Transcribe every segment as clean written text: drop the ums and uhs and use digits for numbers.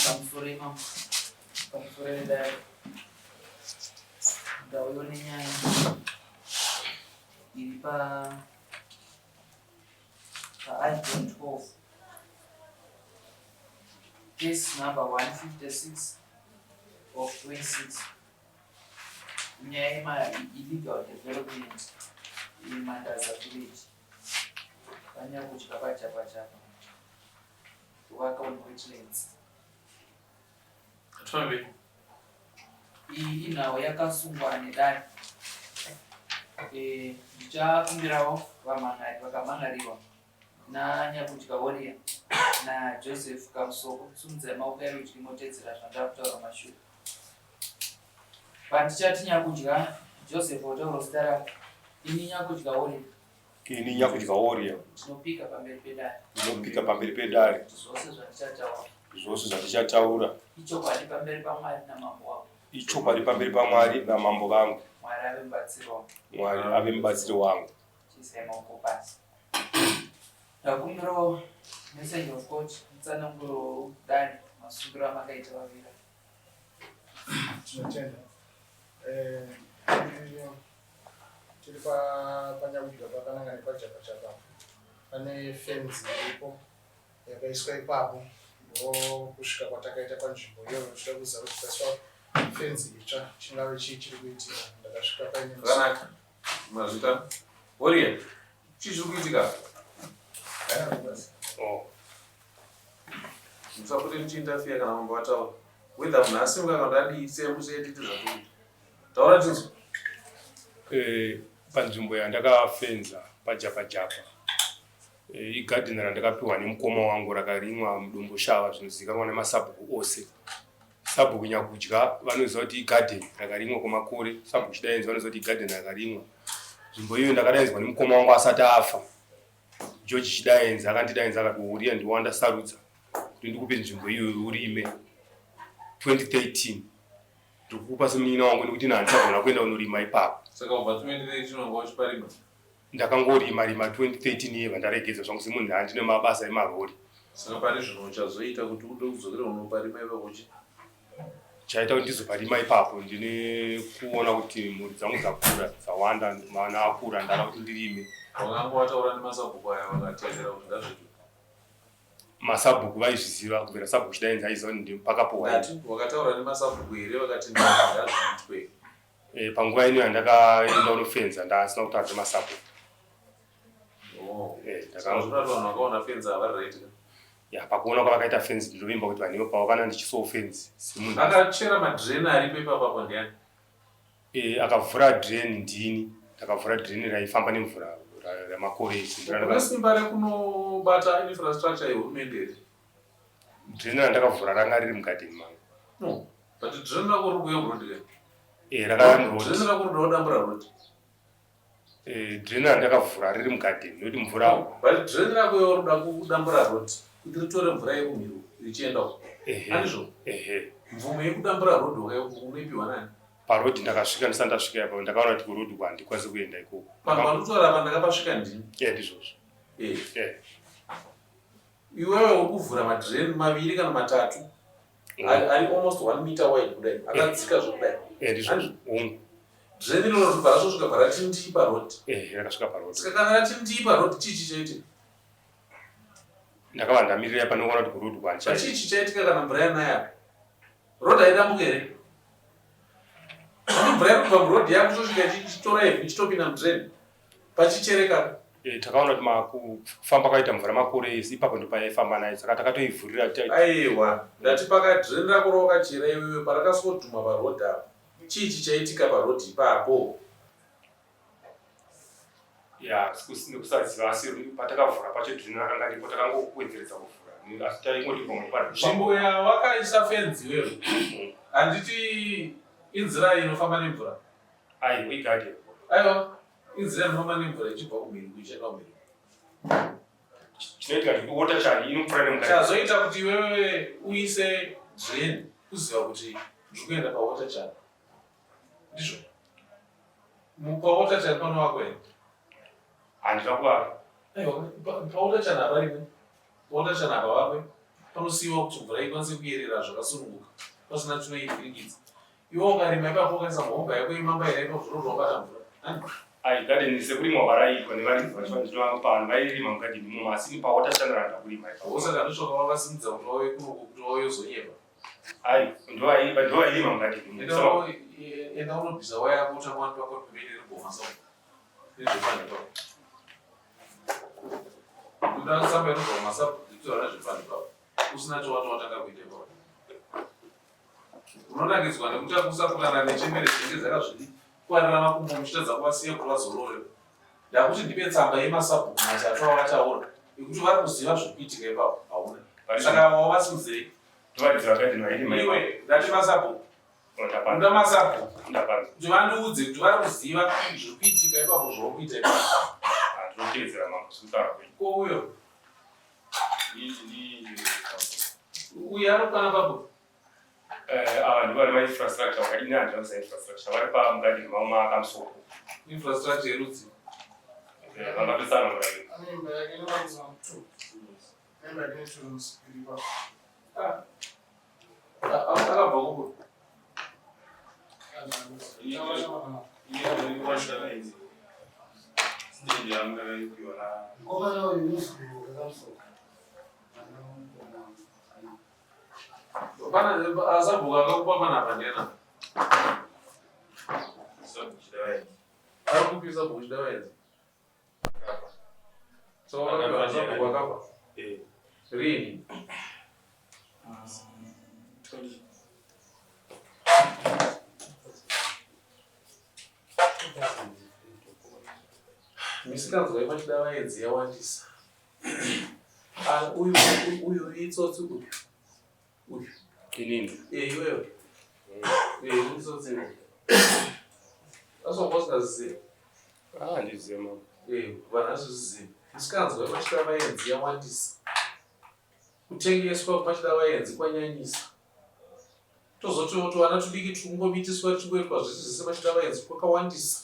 Pamusoro imambo, pamusoro vedare, ndauyo nenyaya iri pa pa-iPhone 12 case number 156 of 26 nyaya yema-illegal development yemandaza village vanyakudya pachapachapa kuvaka on wetlands. Tifambe. Iyi inhau yakasungwa nedare. Eh, ndichakumbirawo vamhan'ari vakamhan'ariwa naNyakudya Warrior naJoseph Kamusoko sumudzai maoko erudyi motedzera zvandakutaura mashure. Pandichati Nyakudya Joseph wotaura zita rako. Ini Nyakudya Warrior. Ini Nyakudya Warrior. Ndinopika pamberi pedare. Ndinopika pamberi pedare. Kuti zvose zvandichataura. Zvose zvandichataura. Ichokwadi pamberi paMwari namambo wangu. Ichokwadi pamberi paMwari namambo vangu. Mwari ave mubatsiri wangu. Mwari ave mubatsiri wangu. Chiisai maoko pasi. Ndakumbirawo messenger of court mutsananguro dare masungiro amakaita vavira. Tinotenda. Eh, tiri panyakudya pakananga nepajapachapa pane fenzi iripo yakaiswa ipapo ndokusvika kwatakaita panzvimbo iyoyo tichida kuziva kuti paiswa fenzi itsva chingave chii chiri kuitika ndakasvika paine Zvakanaka. Mazvita. Warrior, chii chiri kuitika? Oh. Musapote muchiinterfere kana mambo vataura. Whether munhu asimuka kana kuti adii, siyai musiye tiite zvatiri. Taura tinzwe. Eh, panzvimbo yandakafenza pajapajapa eh, igadheni randakapiwa nemukoma wangu rakarimwa mudomboshava zvinozivikanwa nemasabhuku ose. Sabhuku Nyakudya vanoziva kuti igadheni rakarimwa kwemakore. Sabhuku Chidaenzi vanoziva kuti igadheni rakarimwa. Nzvimbo iyoyo ndakadaidzwa nemukoma wangu asati afa. George Chidaenzi akandidaidza akati Uriya ndiwe wandasarudza kuti ndikupe nzvimbo iyoyo urime 2013 ndiri kukupa semunin'ina wangu nekuti ini handichagona kuenda kunorima ipapo. Saka kubva 2013 wanga uchiparima? Ndakangorima rima 2013 iye vandaregedza zvangu semunhu handine mabasa emarori. Saka pari zvino uchazoita kuti ude kudzokera unoparima ipapo chi? Chaita kuti ndizoparima ipapo ndine kuona kuti mhuri dzangu dzakura dzawanda mwana akura ndada kuti ndirime. Wakanga wataura nemasabhuku aya vakateerera kuti ngazviitwe? Masabhuku vaizviziva kubvira sabhuku Chidaenzi aiziva kuti pakapuhwa. Ndati wakataura nemasabhuku here vakati ngazviitwe? E, panguva ino yandakaenda kunofenza ndasina kutaura nemasabhuku. Oh. Eh, ndaka- Saka zvinoti vanhu vakaona fenzi havari right ka? Ya, pakuona kwavakaita fenzi ndinovimba kuti vanhu ivo pavakana ndichisowo fenzi semunhu Akachera madrain aripo ipapo apo ndiani? e, akavhura drain ndini ndakavhura drain raifamba nemvura ramakore ese. Mvura Une simba rekunobata infrastructure yehurumende here? Drain randakavhura ranga riri mugadheni mangu. No. But drain rako riri kuuya muroad ka? E, rakauya muroad. Drain rako rinoda kudambura road. Eh, drain randakavhura riri mugarden nekuti mvura But drain rako iwe roda kudambura road kuti ritore mvura yekumhiro richienda uko. Ehe. Handizvo? Ehe. Mvumo yekudambura road unoipiwa nani? Paroad ndakasvika ndisati ndasvika ipapo ndakaona kuti kuroad uko handikwanisi kuenda ikoko. Panhu pandikutaura apa ndakapasvika ndini. Eh, ndizvozvo. Eh. Eh. Iwewe uri kuvhura madrain maviri kana matatu ari ari almost 1 meter wide kudai akadzika zvekudai. Eh, ndizvozvo. Hongu. Drain iroro robva rasvosvika bva rati ndii paroad. Eh, rakasvika paroad. Saka kana rati ndii paroad chii chichaitika? Ndakava ndamirira panoona kuti kuroad kwancha. Chii chichaitika kana mvura yanaya apa? Road haidambuke here? Pane mvura iri kubva muroad yakusvosvika ichitora ivhu ichitopinda mudrain pachichereka. Eh, takaona kuti kufamba kwaita mvura makore ese ipapo ndopayaifamba nayo saka takatoivhurira Aiwa, ndati pakadrain rako rawakachera iwewe parakasvodhuma paroad apa chii chichaitika paroad ipapo? Ya, nekusaziva asi patakavhura pacho drain rakanga ripo takangowedzeredza kuvhura asi taingoti pamwe pari Nzvimbo yawakaisa fenzi iwewe handiti inzira inofamba nemvura? Aiwa, igarden. Aiwa, inzira inofamba nemvura ichibva kumhiri kuichienda kumhiri. Chinoitika ndekuti water channel inopfuura nemukati. Chazoita kuti iwewe uise drain kuziva kuti ndiri kuenda pawater channel. Ndizvo? Pawater channel panovakwa here? Handina kuvaka. Aiwa, pawater channel haparimwe. Pawater channel hapavakwe. Panosiyiwa kuti mvura ikwanise kuyerera zvakasununguka pasina chinoivhiringidza. Iwe ukarima ipapo ukaisa mhomba yako yemambaira ipapo zvinobva wabata mvura. Ai garden sekurimwa kwaraiitwa nevaridzi vacho vandinova pano vairima mugarden imomo asi ini pawater channel handina kurima ipapo. Saka ndosvaka vavasimudza kuti vauye kunoku kuti vauye uzonyepa. Ai ndovairima mugarden imomo. Enda unobvisa waya yako utanga wani pako pembeni regoma sa nezvepano ipapo. Kuda tsamba inobva kumasabhuku kutaura nezvepano ipapo usina chawati watanga kuita ipapo. Unonakidzwa nekutakusapurana nechembere dzinenge dzakazvikwarira makumbo muchitadza kuvasiya kuti vazorore. Ndakuti ndipe tsamba yemasabhuku matatu avataura ekuti vari kuziva zviri kuitika ipapo hauna. Saka wavasimudzei? Iwe ndati masabhuku. Ndoda masabhuku kuti vandiudze kuti vari kuziva zviri kuitika ipapo zvauri kuita ipapo. Ndinotevedzera mambo sekutaura kwenyu. Ko uyo? Uyo anokwana papo? Eh, ava ndivo vari mainfrastructure vakadini handina kuziva infrastructure vari pamugadheni mavo maakamusoro. Infrastructure yerudzi? Eh, vangatotsanangura vega. Ane imba yake inoratidza two. Imba yake ine two rooms iri ipapo. Ah. Akabva kupi? Mukomana uyu muzukuru wakamusoro. Pana asabhuku akakupa panapa ndiyana? Ari kupi sabhuku Chidavaenzi? So wakapiwa sabhuku akafa? Eh. Rini? Misikanzwa yemaChidavaenzi yawandisa. Ah, uyu uyu itsotsi uyu. Uyu. Inini. Eh, iwewe. Eh, itsotsi iwe. Asi wanga usingazivi. Ah, ndizive mama. Eh, vanhu vasizvizivi. Misikanzwa yemaChidavaenzi yawandisa. Kutengeswa kwemaChidavaenzi kwanyanyisa. Tozotiwo tuvana tudiki turi kungomitiswa tichingoitwa zvese zvese maChidavaenzi kwakawandisa.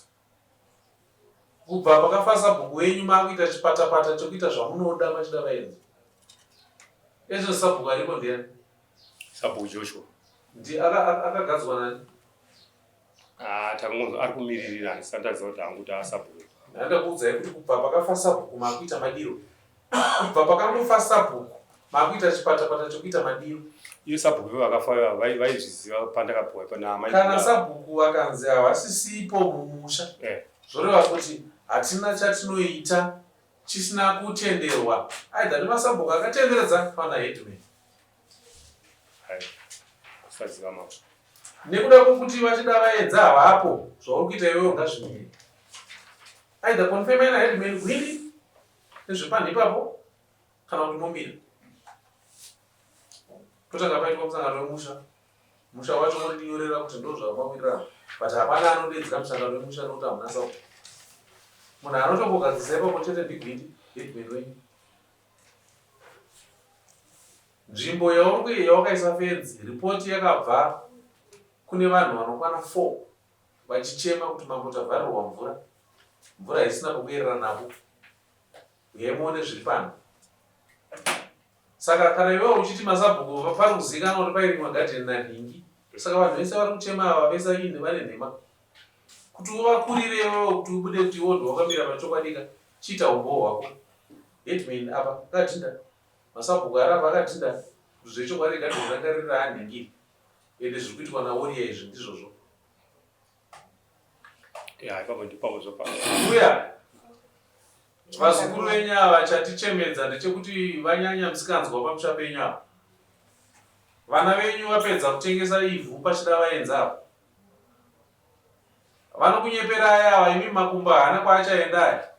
Kubva pakafa sabhuku wenyu makuita chipatapata chekuita zvamunoda machida vaenzi. Ezvo sabhuku ariko ndiyani? Sabhuku Joshua. Ndi akagadzwa nani? Ah, takangonzwa ari kumiririra handisati ndaziva kuti hangu kuti asabhuku. Ndakuudzai kuti kubva pakafa sabhuku makuita madiro. Kubva pakangofa sabhuku makuita chipatapata chekuita madiro. Iyo sabhuku ivo vakafa vaizviziva pandakapuwa ipa naamai. Kana sabhuku vakanzi havasisipo mumusha eh. Zvoreva kuti hatina chatinoita chisina kutenderwa either nemasabhuku akatenderedza kana headman. Hai, kusaziva mambo. Nekuda kwokuti vachida vaedza havapo, zvauri kuita iwewe ngazvimire. Either confirm na headman Gwindi nezvepanhu ipapo kana kuti momira. Totanga paitwa musangano wemusha. Musha wacho mondinyorera kuti ndozvamawirirana but hapana anodeedzera musangano wemusha nokuti hamuna sauti. Munhu anotongogadzirisa ipapo chete ndiGwindi headman wenyu. Nzvimbo yauri yawakaisa fenzi report yakabva kune vanhu vanokwana 4 vachichema kuti mambo tavharirwa mvura mvura haisina pekuyerera napo huyai muone zviri pano saka kana iwewe uchiti masabhuku pari kuzivikanwa kuti pairimwa gadheni nanhingi saka vanhu vese vari kuchema ava vese ini vane nhema kuti uvakurire iwewe kuti ubude kuti iwe ndiwakamira pachokwadika chiita umbowo hwako headman apa akadhinda masabhuku ari apa akadhinda kuti zvechokwadi gadheni ranga riri raanhingi ende zviri kuitwa naoriya izvi ndizvozvo Ya, ipapo ndipo zvopa. Mbuya, vazukuru venyu ava chatichemedza ndechekuti vanyanya misikanzwa pamusha penyu apa. Vana venyu vapedza kutengesa ivhu pachida vaenzi apa. Vanokunyeperai ava imi makumbo haana kwaachaenda aya.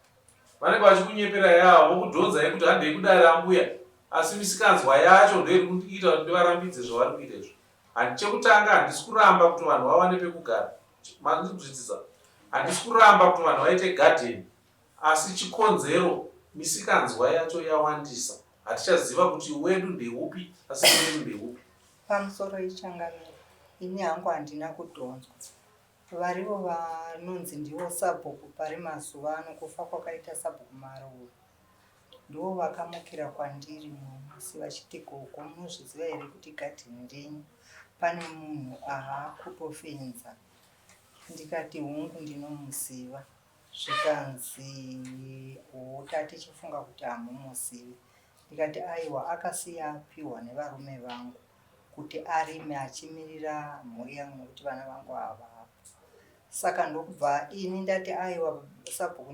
Vanenge vachikunyeperai ava vokudhonzai kuti handei kudare ambuya asi misikanzwa yacho ndoiri kuita kuti ndivarambidze zvavari kuita izvo. Handi chekutanga handisi kuramba kuti vanhu vawane pekugara. Mandinzwisisa? Handisi kuramba kuti vanhu vaite garden asi chikonzero misikanzwa yacho yawandisa. Hatichaziva kuti wedu ndeupi asi wedu ndeupi. Pamusoro ichangamire, ini hangu handina kudhonzwa. Varivo vanonzi ndivo sabhuku pari mazuva ano kufa kwakaita sabhuku Maruwe. Ndivo vakamukira kwandiri mumwe musi vachiti gogo munozviziva here kuti gadheni renyu pane munhu ahakutofenza. Ndikati hongu ndinomuziva. Zvikanzi hoo tatichifunga kuti hamumuzivi. Ndikati aiwa akasiya apihwa nevarume vangu kuti arime achimirira mhuri yangu nekuti vana vangu havapo. Saka ndokubva ini ndati aiwa sabhuku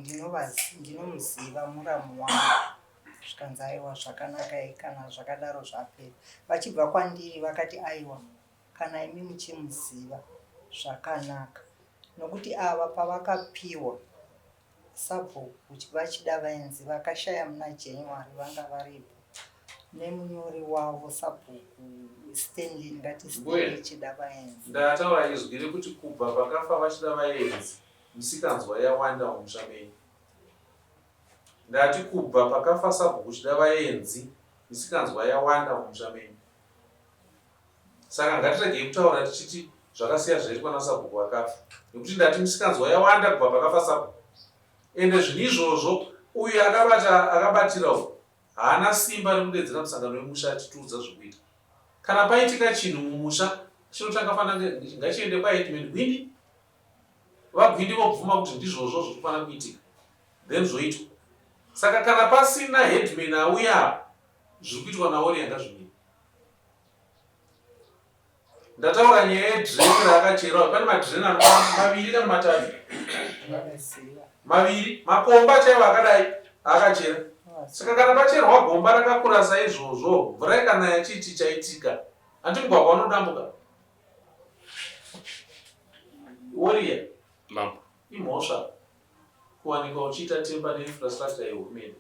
ndinomuziva muramu wangu. Zvikanzi aiwa zvakanaka kana zvakadaro zvapera. Vachibva kwandiri vakati aiwa kana imi muchimuziva zvakanaka nokuti ava pavakapiwa Sabhuku vachida vaenzi vakashaya muna January vanga varipo nemunyori wavo sabhuku Stanley ndingati Stanley Chida vaenzi. Ndataura izwi rekuti kubva pakafa vachida vaenzi misikanzwa yawanda mumusha menyu. Ndati kubva pakafa sabhuku Chida vaenzi misikanzwa yawanda mumusha menyu. Saka ngatiregei kutaura tichiti zvakasiya zvaitwa nasabhuku vakafa nekuti ndati misikanzwa yawanda kubva pakafa sabhuku. Ende zvinhu izvozvo uyu akabata akabatira uyu haana simba rekudedzera musangano wemusha achitiudza zvekuita. Kana paitika chinhu mumusha chinotanga fana ngachiende kwaheadman Gwindi vaGwindi vobvuma kuti ndizvozvo zviri kufanira kuitika then zvoitwa. Saka kana pasina headman auya apa zviri kuitwa naOria ngazvimire. Ndataura nyaya yedrain raakachera pane madrain maviri kana matatu maviri makomba chaiwo akadai akachera saka kana pacherwa gomba rakakura saizvozvo mvura ikanaya chii chichaitika hanti mugwagwa unodambuka woriya mambo imhosva kuwanikwa uchiita temba neinfrastructure yehurumende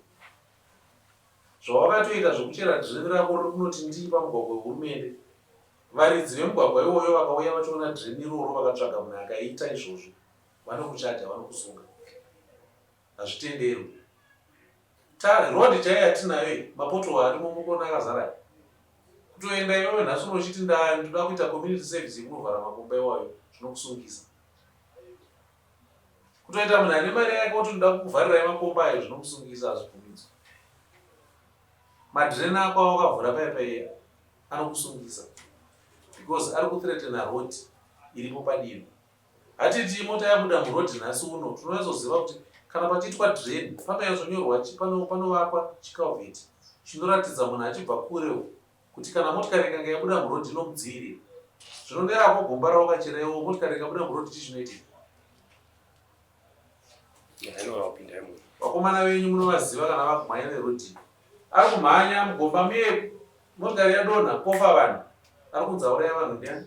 Zvawakatoita zvekuchera drain rako riri kunoti ndii pamugwagwa wehurumende. Varidzi vemugwagwa iwoyo vakauya vachiona drain iroro vakatsvaga munhu akaita izvozvo vanokuchaja vanokusunga. Hazvitenderwi. Ta road chaiyo yatinayo iyi mapothole arimo murikuona akazara aya. Kutoenda iwewe nhasi uno uchiti ndoda kuita community service yekunovhara makomba iwayo zvinokusungisa. Kutoita munhu ane mari yake oti ndoda kukuvharirai makomba ayo zvinomusungisa hazvibvumidzwi. Madrain ako awakavhura paya paiya anokusungisa because ari kuthreatena road iripo padivi. Hatiti mota yabuda muroad nhasi uno tinonyatsoziva kuti kana pachiitwa drain panonyatsonyorwa panovakwa chiculvert chinoratidza munhu achibva kure uko kuti kana motikari ikanga yabuda muroad inomudzivirira. Zvino nerako gomba rawakachera iwo motikari ikabuda muroad chii chinoitika? Vakomana venyu munovaziva kana vakumhanya neroad. Ari kumhanya mugomba muye motikari yadonha pofa vanhu. Ari kunzi auraya vanhu ndiani?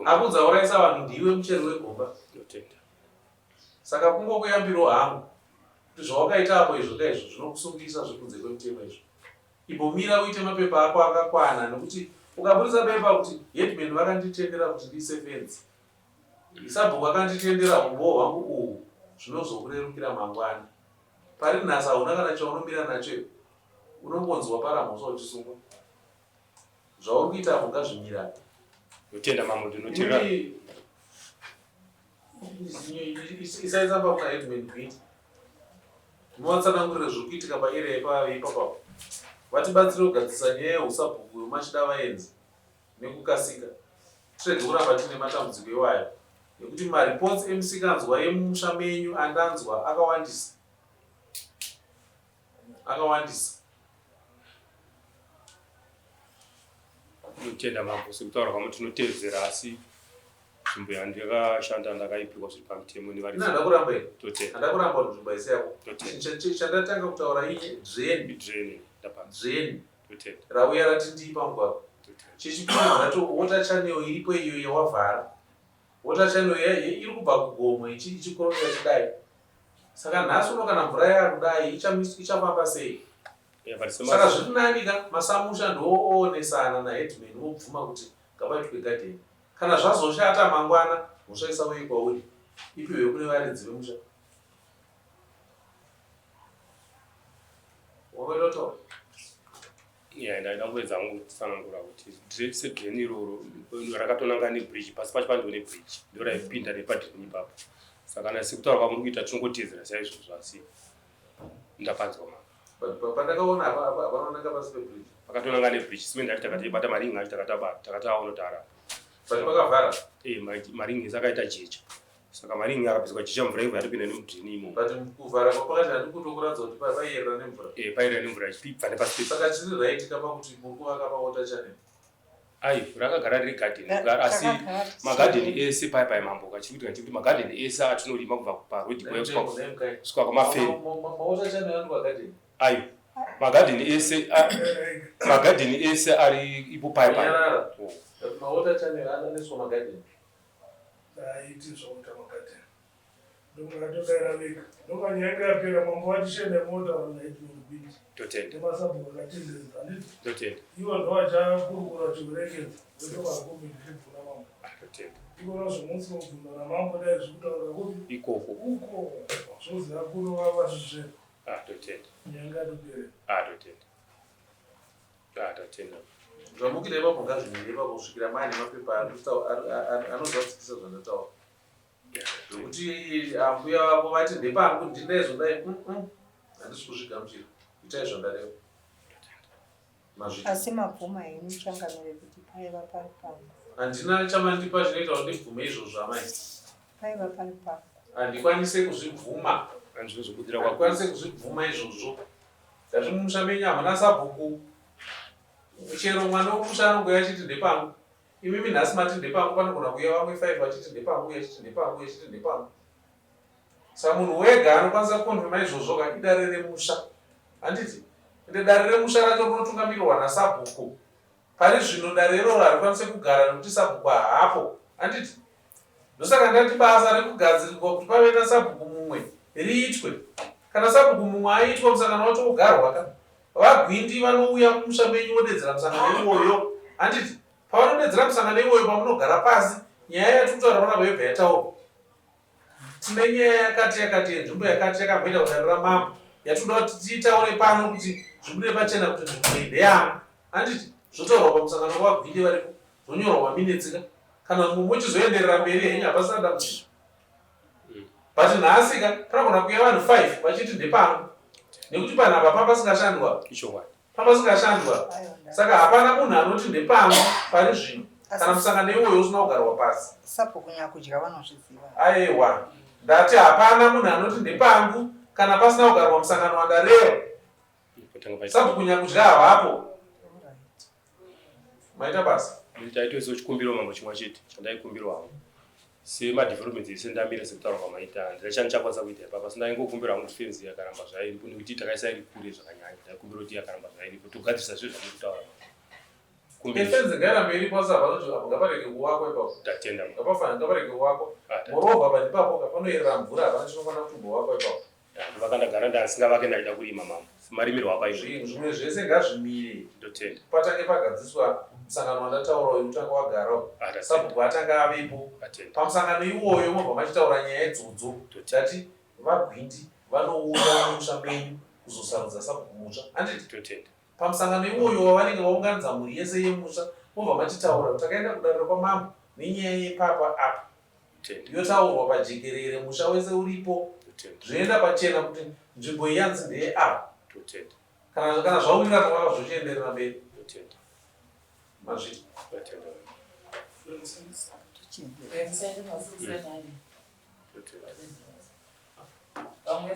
Ari kunzi aurayisa vanhu ndiwe mucheri wegomba. Saka kungokuyambirawo hangu kuti zvawakaita apo izvo ka izvo zvinokusungisa zvekunze kwemutemo izvo. Imbomira uite mapepa ako akakwana nekuti ukaburitsa bepa kuti headman vakanditendera kuti ndiise fence, sabhuku akanditendera humbowo hwangu uhu zvinozokurerukira mangwana. Pari nhasi hauna kana chaunomira nacho iwe. Unongonzi wapara mhosva uchisungwa. Zvauri kuita apo ngazvimire apo. Ndotenda mambo ndinotenda. Isai tsamba kuna headman Gwindi muvatsanangurire zviri kuitika paarea ipapapo vatibatsire kugadzirisa nyaya yehusabhuku hwemachida vaenzi nekukasika tirege kuramba tiine matambudziko iwayo nekuti mareports emisikanzwa yemumusha menyu andanzwa akawandisa akawandisa. Tinotenda mambo sekutaura kwamuri tinotevedzera asi nzvimbo yandakashanda ndakaipihwa zviri pamutemo nevaridzi. Handina kuramba ini. Totenda. Handina kuramba kuti nzvimbo haisi yako. Totenda. Chandatanga kutaura ini drain. Drain. Ndapa. Drain. Totenda. Rauya rati ndii pamugwagwa. Totenda. Chechipiri ndati water channel iripo iyo yawavhara. Water channel iri kubva kugomo ichikorokera ichidai. Saka nhasi uno kana mvura yakudai ichafamba sei? Saka zviri nani ka masamusha ndoonesana naheadman vobvuma kuti ngapaitwe garden. Kana zvazoshata mangwana mhosva isauye kwauri ipihwe kune varidzi vemusha. Wakaita kutaura? Yeah, ndaida kuedza hangu kutsanangura kuti sedrain iroro rakatonanga nebridge pasi pacho pandiwo nebridge ndo raipinda nepadrain ipapo saka kana sekutaura kwamuri kuita tinongotedzera saizvozvo asi Ndapanzwa mama. Pandakaona hapanaoneka pasi pebridge. Pakatonanga nebridge cement acho takatibata maringi acho takatabata takataona kuti arapa. But pakavhara? Eh, maringi ese akaita jecha. Saka maringi akabviswa jecha mvura ibva yatopinda nemudhini imomo. But kuvhara kwapakati handikutokuratidza kuti paiyerera nemvura. Eh, paiyerera nemvura ichibva nepasi pe. Saka chiri right ka pakuti muri kuvaka pawater channel? Ai, rakagara riri garden asi magadheni ese paya paya mambo kachiri kuitika ndechekuti magadheni ese atinorima kubva paroad kuya kusvika kwamaferi. Mawater channel anoitwa garden? Ayo, magadheni ese magadheni ese ari ipo paya paya. Nyarara. Oh. Mawater channel anoiswa magadheni. Aiti zvakuita magadheni. Ndokunatodaira vega. Ndokanyanga yapera mambo vachishenda mota vanaiti Totenda. Nemasabhuku akatenderedza handiti? Totenda. Ivo ndovachakurukura chiurekedza votovakomiti chibvuna mambo. Ah, totenda. Ikona zvomusi wobvunza namambo dai zvikutaura kupi? Ikoko. Uko. Zvoziva kuno vavazvizve. Ah, totenda. Nyanga yatopera. Ah, totenda. Ah, tatenda. Zvamukira ipapo ngazvimire ipapo kusvikira maane mapepa anozadzikisa zvandataura. Zvekuti ambuya vako vati ndepangu ndindaizodai handisi kuzvigamuchira. Itai zvandareva. Mazvita. Asi mabvuma henyu changamire kuti paiva pari pangu. Handina chamandipa chinoita kuti ndibvume izvozvo amai. Paiva pari pangu. Handikwanise kuzvibvuma. Handizvozobudira kwako. Handikwanise kuzvibvuma izvozvo. Ndati mumusha menyu hamuna sabhuku. Chero mwana wemusha anongouya achiti ndepangu. Imimi nhasi mati ndepangu panogona kuuya vamwe 5 vachiti ndepangu, uyu achiti ndepangu, uyu achiti ndepangu. Saka munhu wega anokwanisa kukonfirma izvozvo ka idare remusha. Handiti? Ende dare remusha racho rinotungamirirwa nasabhuku. Pari zvino dare iroro harikwanise kugara nekuti sabhuku haapo. Handiti? Ndosaka ndati basa rekugadzirirwa kuti pave nasabhuku mumwe riitwe. Kana sabhuku mumwe aitwa musangano wacho wogarwa ka. VaGwindi vanouya kumusha menyu vodedzera musangano iwoyo. Handiti? Pavanodedzera musangano iwoyo pamunogara pasi nyaya yatiri kutaura panapa yobva yataurwa. Tine nyaya yakati yakati yenzvimbo yakati yakamboita kudare ramambo yatinoda kuti tiitaure pano kuti zvibude pachena kuti nzvimbo iyi ndeyangu. Handiti? Zvotaurwa pamusangano waVaGwindi varipo zvonyorwa maminutes ka. Kana mochizoenderera mberi henyu hapasina dambudziko. But nhasi ka panogona kuuya vanhu 5 vachiti ndepangu nekuti panhu apa papasingashandwa. Ichokwadi. Papasingashandwa. Saka hapana munhu anoti ndepangu pari zvino kana musangano iwoyo usina kugarwa pasi. Sabhuku Nyakudya vanozviziva. Aewa. Ndati hapana munhu anoti ndepangu kana pasina kugarwa musangano wandareva. Sabhuku Nyakudya havapo. Maita basa. Ndaitoisawo chikumbiro mambo chimwe chete chandaikumbirwa hangu semadevelopments ese ndamira sekutaura kwamaita handina chandichakwanisa kuita ipapa asi ndaingokumbira hangu kuti fenzi yakaramba zvairipo nekuti takaisa iri kure zvakanyanya ndaikumbira kuti yakaramba zvairipo togadzirisa zvinhu zvamuri kutaura Kumbira. Fenzi ngairambe iripo asi hapana kuti apo ngaparege kuvakwa ipapo. Tatenda. Ngapafanira ngaparege kuvakwa. Moreover apa ndipapo ka panoyerera mvura hapana chinofanira kutombovakwa ipapo. Ndovaka ndagara ndasingavake ndaida kurima mambo. Semarimirwo akaitwa. Zvinhu zvimwe zvese ngazvimire. Ndotenda. Patange pagadziswa musangano wandataura uyu utange wagara uyu. Ah, tatenda. Sabhuku atanga avepo. Tatenda. Pamusangano iwoyo mobva machitaura nyaya idzodzo. Tati VaGwindi vanouya mumusha menyu kuzosarudza sabhuku mutsva. Handiti? Totenda. Pamusangano iwoyo wavanenge vaunganidza mhuri yese yemusha mobva machitaura kuti takaenda kudariro kwamambo nenyaya yepapa apa. Yotaurwa pajekerere musha wese uripo. Zvoenda pachena kuti nzvimbo iyi yanzi ndeye ava. Kana kana zvawirirana vava zvochienderera mberi. Mazvita. Vamwe